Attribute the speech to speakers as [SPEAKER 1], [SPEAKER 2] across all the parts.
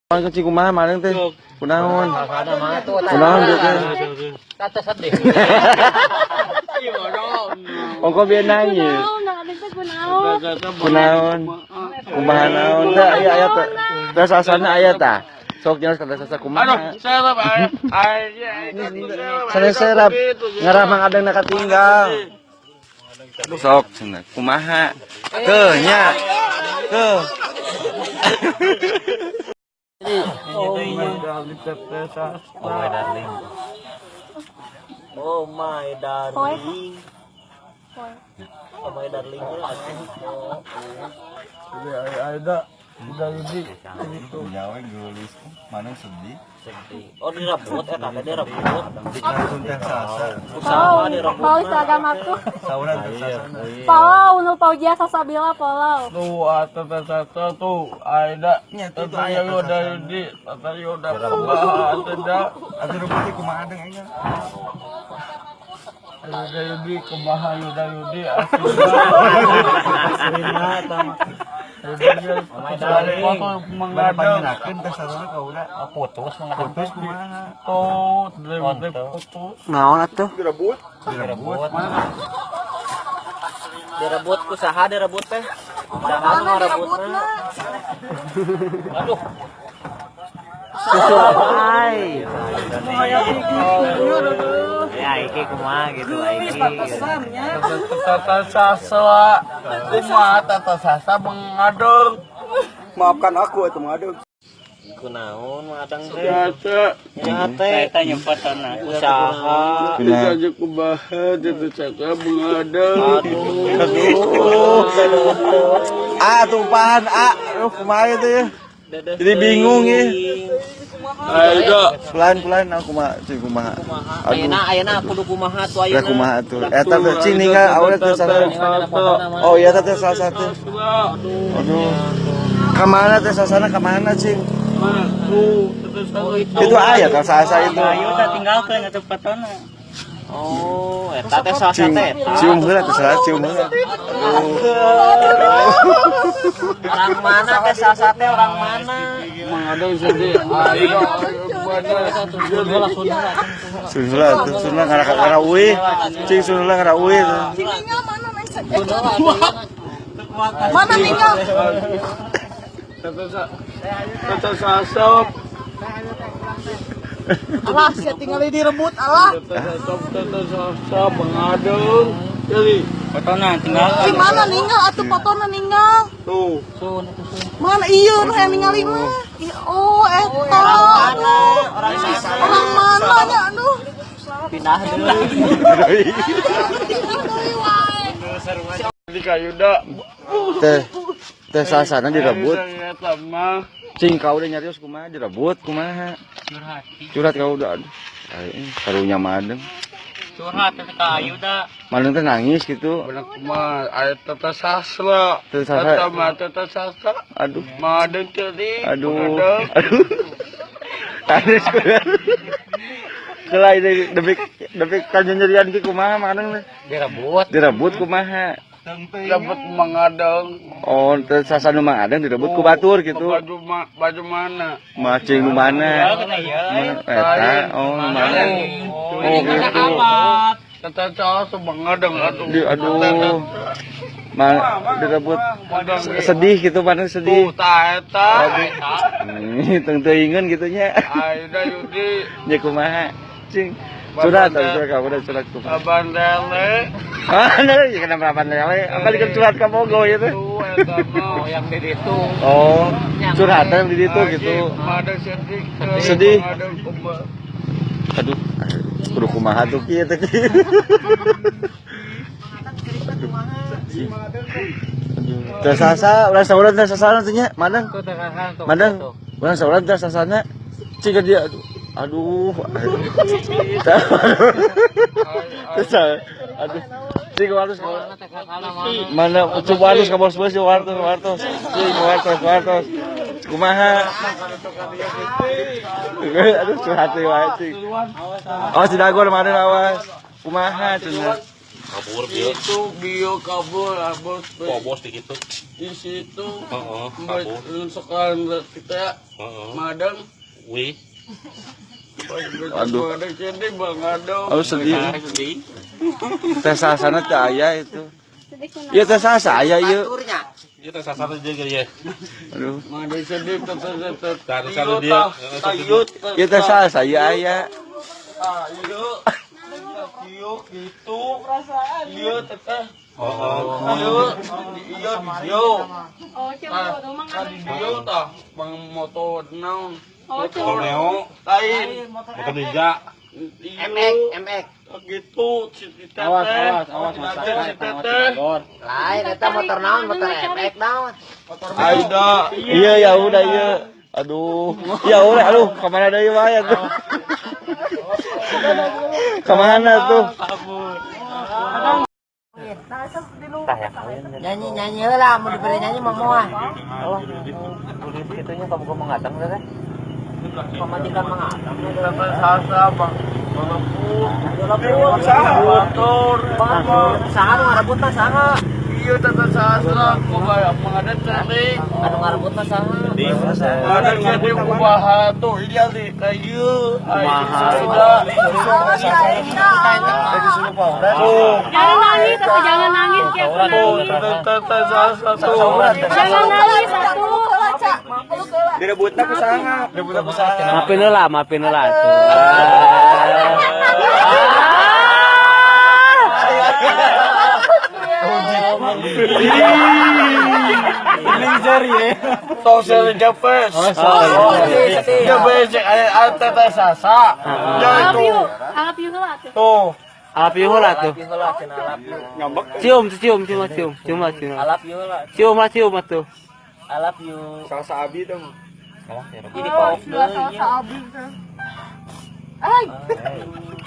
[SPEAKER 1] Kecil kumaha maneh teh? Kunaon? Kunaon dia teh?
[SPEAKER 2] Kata sedih.
[SPEAKER 1] Ongko bieu nangis.
[SPEAKER 3] Kunaon, nangis teh kunaon?
[SPEAKER 1] Kunaon? Kumaha naon teh? Aya aya teh. Teh sasana aya tah. Sok jelas kata sasa kumaha. Sana serap ngaramang ada nak tinggal. Sok cenah kumaha? Teu nya. Teu.
[SPEAKER 2] Oh my darling. Oh my darling. Oh my darling.
[SPEAKER 4] Ada udah jadi
[SPEAKER 1] Nyawa geulis mana sedih.
[SPEAKER 2] Sedih. Oh, direbut eta teh direbut.
[SPEAKER 1] Langsung teh sasa.
[SPEAKER 2] Usaha direbut.
[SPEAKER 3] Pau Instagram aku.
[SPEAKER 1] Sauran teh sasa.
[SPEAKER 3] Follow nu Fauzia Salsabila follow.
[SPEAKER 4] Tuh ada satu tuh ada
[SPEAKER 1] Nya, itu
[SPEAKER 4] tata
[SPEAKER 1] aya
[SPEAKER 4] udah jadi tata udah kumaha ada.
[SPEAKER 1] Atuh rebut teh kumaha deung aing.
[SPEAKER 4] Udah jadi kumaha udah jadi
[SPEAKER 2] Oh my darling.
[SPEAKER 1] Mana panginakeun teh sasana ka urang.
[SPEAKER 2] Oh, putus mengadang.
[SPEAKER 1] Putus kumaha?
[SPEAKER 4] Tuh direbut putus.
[SPEAKER 1] Naon atuh? Direbut.
[SPEAKER 2] Direbut. Direbut ku saha direbut teh? Saha nu ngarebutna? Aduh.
[SPEAKER 1] Hai.
[SPEAKER 2] Ya iki kumaha gitu iki.
[SPEAKER 4] Tata sasa kumaha tata sasa mengadeng.
[SPEAKER 1] Maafkan aku atuh mengadeg.
[SPEAKER 2] Kunaon ngadang teh?
[SPEAKER 4] Biasa.
[SPEAKER 2] Ya teh usaha.
[SPEAKER 4] Bisa aja kumaha tata sasa mengadeng.
[SPEAKER 2] Aduh.
[SPEAKER 1] Ah, tumpahan ah. Aduh, kumaha itu ya? Jadi bingung ya.
[SPEAKER 4] Ayo.
[SPEAKER 1] Pelan-pelan aku kumaha, cing kumaha. Aduh.
[SPEAKER 2] Ayeuna ayeuna kudu kumaha tuh
[SPEAKER 1] Rek
[SPEAKER 2] ayeuna.
[SPEAKER 1] kumaha tuh. Eta teh cing ninggal awalnya teh salah. Oh iya teh salah satu. Aduh. Kamana teh sasana kamana cing?
[SPEAKER 4] Tuh
[SPEAKER 1] Itu aya kan sasa itu.
[SPEAKER 5] Ayo tak tinggalkan atau patona.
[SPEAKER 2] Oh, eta teh salah
[SPEAKER 1] Cing,
[SPEAKER 2] satu eta.
[SPEAKER 1] cium heula teh salah cium heula.
[SPEAKER 2] Orang mana teh salah satu orang mana?
[SPEAKER 4] Mengadeng sedih. Ayo
[SPEAKER 1] Sun heula tuh, sun heula ngara ngara uih. Cing sun heula ngara uih tuh.
[SPEAKER 6] Ninggal mana neng? Mana ninggal?
[SPEAKER 4] Tata sasop.
[SPEAKER 6] Alah, saya tinggal direbut alah.
[SPEAKER 4] Tata sasop, tata sasop mengadeng. Jadi
[SPEAKER 5] Patona tinggalkan.
[SPEAKER 6] Di mana ninggal atuh fotona ninggal?
[SPEAKER 4] Tuh.
[SPEAKER 6] Mana iya nu hayang ningali mah? Ih, oh eta. Aduh. Orang mana nya aduh.
[SPEAKER 2] Pindah deui.
[SPEAKER 6] Pindah deui wae.
[SPEAKER 4] Di kayuda.
[SPEAKER 1] Teh teh sasana direbut.
[SPEAKER 4] Eta mah.
[SPEAKER 1] Cing kau udah nyarios kumaha direbut kumaha.
[SPEAKER 5] Curhat.
[SPEAKER 1] Curhat kau udah aduh. Aing karunya madeng.
[SPEAKER 5] Curhat teh ka ayu da.
[SPEAKER 1] Madeng teh nangis gitu.
[SPEAKER 4] Bener kumaha aya tata sasra.
[SPEAKER 1] Tata sasra.
[SPEAKER 4] Tata mah tata sasra.
[SPEAKER 1] Aduh.
[SPEAKER 4] Mengadeng jadi.
[SPEAKER 1] Aduh.
[SPEAKER 4] Mengadeng.
[SPEAKER 1] Aduh. Tadi Kelai demi demi demi kanyerian ki kumaha madeng teh.
[SPEAKER 2] Direbut.
[SPEAKER 1] Direbut kumaha.
[SPEAKER 4] Dapat mengadeng.
[SPEAKER 1] Oh, teh sasa nu mangadeng direbut ku batur gitu.
[SPEAKER 4] Baju baju mana?
[SPEAKER 1] Macing nu mana?
[SPEAKER 5] Iya.
[SPEAKER 1] Eta, oh nu mana? Oh gitu.
[SPEAKER 4] Tata sasra mengadeng aduh.
[SPEAKER 1] Di, aduh. Ma, direbut sedih gitu mana
[SPEAKER 4] Tuh
[SPEAKER 1] sedih.
[SPEAKER 4] ta eta.
[SPEAKER 1] Teng teuingeun gitu nya.
[SPEAKER 4] Ayo dah Yudi.
[SPEAKER 1] Nya kumaha? Cing. Curhat, curhat kamu udah curhat kumaha.
[SPEAKER 4] Abang lele.
[SPEAKER 1] Ah, nah, ya kena berapa lele? Apa dikon curhat ka Bogo itu?
[SPEAKER 4] Tuh eta mah.
[SPEAKER 2] Oh, yang di ditu.
[SPEAKER 1] Oh, curhatan di situ gitu.
[SPEAKER 4] Mengadeng sedih.
[SPEAKER 1] Sedih.
[SPEAKER 4] Mengadeng kumaha.
[SPEAKER 1] Aduh, kudu kumaha tuh kieu teh kieu. Aduh, teh sasa, ulah sauran teh sasana teh nya, madang.
[SPEAKER 2] Tuh teh sasana tuh.
[SPEAKER 1] Madang, ulah sauran teh sasana. Cing ka dia aduh. Aduh. Terus aduh. Cing harus mana coba harus ka bos bos wartos wartos. Cing wartos wartos. Kumaha? Aduh curhat teh wae cing. Awas di dagor mana awas. Kumaha cenah.
[SPEAKER 7] Kabur dia.
[SPEAKER 4] Itu bio kabur abos
[SPEAKER 7] Bobos di gitu.
[SPEAKER 4] Di situ.
[SPEAKER 7] Heeh, kabur.
[SPEAKER 4] Sekarang kita
[SPEAKER 7] Heeh.
[SPEAKER 4] madang.
[SPEAKER 7] Wih.
[SPEAKER 1] Aduh.
[SPEAKER 4] Madang jadi Bang Adong.
[SPEAKER 1] Oh, sedih.
[SPEAKER 7] Sedih.
[SPEAKER 1] Teh sasana teh aya itu.
[SPEAKER 3] Sedih kunaon?
[SPEAKER 1] Iya teh sasa aya ieu.
[SPEAKER 7] Dia teh sasar aja gitu ya.
[SPEAKER 1] Aduh.
[SPEAKER 4] Madang sedih teteh
[SPEAKER 7] Sasar dia.
[SPEAKER 4] Tayut.
[SPEAKER 1] Iya teh sasa ieu aya.
[SPEAKER 4] Ayo. Iyo gitu. Iya teteh.
[SPEAKER 7] Oh,
[SPEAKER 4] Iya, iya iyo.
[SPEAKER 3] Oh, coba bodoh mah
[SPEAKER 4] Tadi dia tah bang motor naon.
[SPEAKER 3] Oh, coba.
[SPEAKER 7] Neo,
[SPEAKER 4] Lain.
[SPEAKER 7] motor ninja.
[SPEAKER 4] MX, MX. Gitu si teteh.
[SPEAKER 5] Awas, awas, awas,
[SPEAKER 4] Si teteh.
[SPEAKER 2] Lain eta motor naon, motor MX naon.
[SPEAKER 4] Aida.
[SPEAKER 1] Iya ya udah iya. Aduh. Ya udah aduh kemana deui wae tuh. Kemana tuh?
[SPEAKER 2] Nyanyi nyanyi heula, mun diberi nyanyi mah moal.
[SPEAKER 5] Allah, kulit kitunya kamu gua mengadang teh.
[SPEAKER 2] Pamajikan mangadang.
[SPEAKER 4] Teteh sasa bang. Lepur. Motor.
[SPEAKER 2] Saha nu ngarebutna saha?
[SPEAKER 4] Iya teteh sasa kumaha mengadat cerik.
[SPEAKER 2] Anu ngarebutna saha?
[SPEAKER 4] Ada jadi kumaha tuh iya di kayu. Kumaha.
[SPEAKER 3] Jangan nangis, atau jangan nangis, ya aku nangis.
[SPEAKER 4] Teteh sasa tuh.
[SPEAKER 3] Jangan nangis atuh.
[SPEAKER 1] Direbutna ku saha? Direbutna ku saha?
[SPEAKER 5] Maafin heula, maafin heula tuh.
[SPEAKER 4] Tosel Jepes. Jepes teteh sasa.
[SPEAKER 3] I love you. I love you heula atuh.
[SPEAKER 4] Tuh.
[SPEAKER 5] Alap you heula tuh.
[SPEAKER 2] Heula cenah alap you.
[SPEAKER 5] Cium, cium, cium, cium, cium lah, cium.
[SPEAKER 2] Alap you heula.
[SPEAKER 5] Cium lah, cium atuh.
[SPEAKER 2] Alap you.
[SPEAKER 1] Salsa abi dong.
[SPEAKER 2] Jadi paok deui.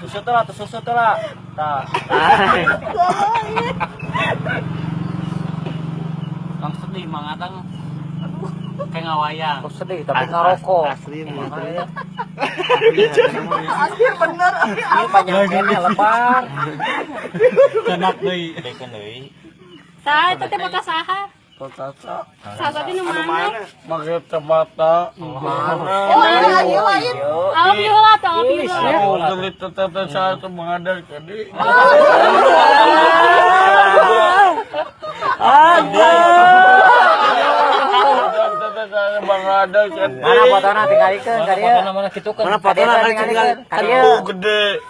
[SPEAKER 2] Susu teh lah, tuh susu teh lah. Tah.
[SPEAKER 5] Langsung sedih mangadang. Kayak ngawayang.
[SPEAKER 2] Kok sedih tapi ngarokok.
[SPEAKER 5] Asli mah.
[SPEAKER 6] Akhir bener.
[SPEAKER 2] Ini panjang kene lebar.
[SPEAKER 5] Kenak deui.
[SPEAKER 7] Bacon deui.
[SPEAKER 3] Saha itu teh foto saha?
[SPEAKER 4] Sasa.
[SPEAKER 3] Saha teh nu mana?
[SPEAKER 4] Pakai kacamata.
[SPEAKER 6] Oh, iya, iya, lain.
[SPEAKER 3] I love you heula atuh, I love you heula.
[SPEAKER 4] Oh, gelit teteh sasa mengadat jadi. Teteh sasa mengadat jadi.
[SPEAKER 2] Mana fotona tinggalikeun ka dieu.
[SPEAKER 5] Mana kitu kan? Mana fotona tinggal
[SPEAKER 2] Ka dieu.
[SPEAKER 4] Tuh gede.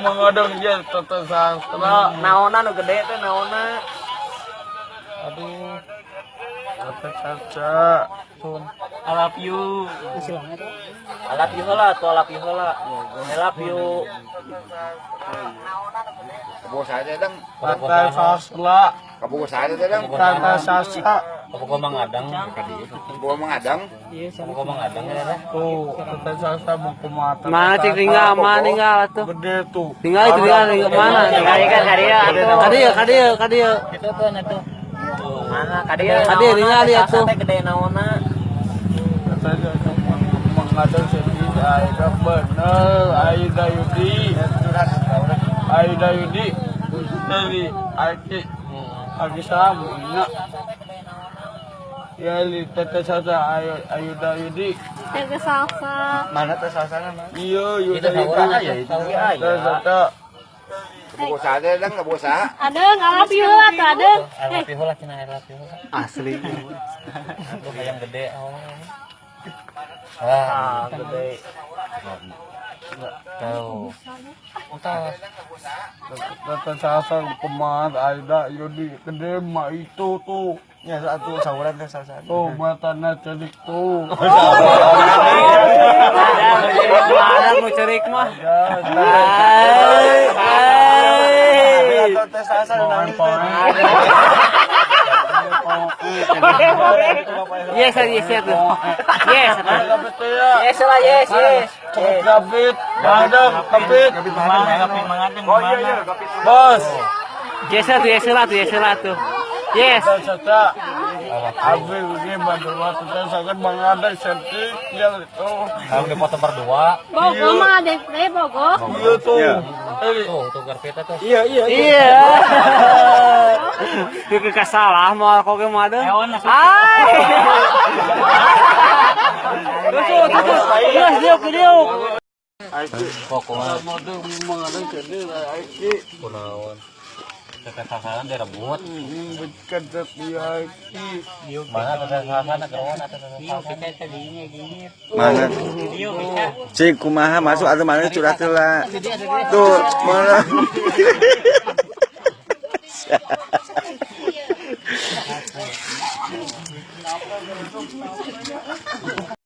[SPEAKER 4] Mengadang dia teteh sastra.
[SPEAKER 2] Naonna nu gede teh naonna.
[SPEAKER 4] Aduh. Teteh sastra.
[SPEAKER 5] I love you.
[SPEAKER 2] Alap you heula tuh alap you heula. I love you.
[SPEAKER 4] Teteh sastra. Teteh sastra.
[SPEAKER 5] Apa mangadang? Apa mangadang ya?
[SPEAKER 4] Tuh, teteh sastra buku mata.
[SPEAKER 5] Mana cik tinggal, mana tinggal atuh.
[SPEAKER 4] Gede tuh.
[SPEAKER 5] Tinggal itu tinggal tinggal mana?
[SPEAKER 2] Tinggalikeun ka dieu atuh.
[SPEAKER 5] Ka dieu, ka dieu, ka dieu.
[SPEAKER 2] Mana ka dieu?
[SPEAKER 5] Ka dieu tinggal dia tuh.
[SPEAKER 2] Teh gede naonna.
[SPEAKER 4] Teteh sastra mengadang sedih. Aida bener. Aida Yudi. Aida Yudi. Dari Aki. Aki sama. Ya, li teteh sastra Aida Yudi.
[SPEAKER 3] Teteh salsa.
[SPEAKER 1] Mana teh sasana mah?
[SPEAKER 4] Iya, Yuda Yudi. Teteh sastra.
[SPEAKER 3] Adeng, I love you heula atuh, adeng.
[SPEAKER 5] I love you heula cenah, I love you heula.
[SPEAKER 1] Asli.
[SPEAKER 5] Aduh hayang gede oh.
[SPEAKER 2] Ah, gede.
[SPEAKER 5] Tuh. Utas.
[SPEAKER 4] Teteh sastra kumaha Aida Yudi gede mah itu tuh.
[SPEAKER 1] Ya satu sauran teh sasana.
[SPEAKER 4] Tuh matana cerik tuh.
[SPEAKER 5] Ada nu cerik mah.
[SPEAKER 4] Ya,
[SPEAKER 5] Hai.
[SPEAKER 1] Atau teh sasana nangis teh.
[SPEAKER 5] Yes, yes, yes. Yes.
[SPEAKER 2] Yes lah, yes, yes.
[SPEAKER 4] Gapit, madang, gapit.
[SPEAKER 7] Oh iya iya,
[SPEAKER 4] Bos.
[SPEAKER 5] Yes atuh, yes lah tuh, yes lah tuh. Yes.
[SPEAKER 4] Sasa. Abi ini berdua teteh sasa mengadang sedih ya itu.
[SPEAKER 5] Kalau udah foto berdua.
[SPEAKER 3] Bogo mah adeng teh bogo.
[SPEAKER 4] Iya tuh.
[SPEAKER 5] Tuh, tuh garpeta tuh.
[SPEAKER 1] Iya iya
[SPEAKER 2] Iya. Itu kasalah moal kok ge mah. Ai. Terus terus terus diuk diuk.
[SPEAKER 5] Pokoknya
[SPEAKER 4] Model mengadang gede lah Aiki.
[SPEAKER 5] kunaon. Kekasalan direbut.
[SPEAKER 4] Bukan setia Aiki.
[SPEAKER 5] Mana kekasalan keron atau kekasalan.
[SPEAKER 1] Mana? Cik kumaha masuk atau mana curhat heula. Tuh, mana?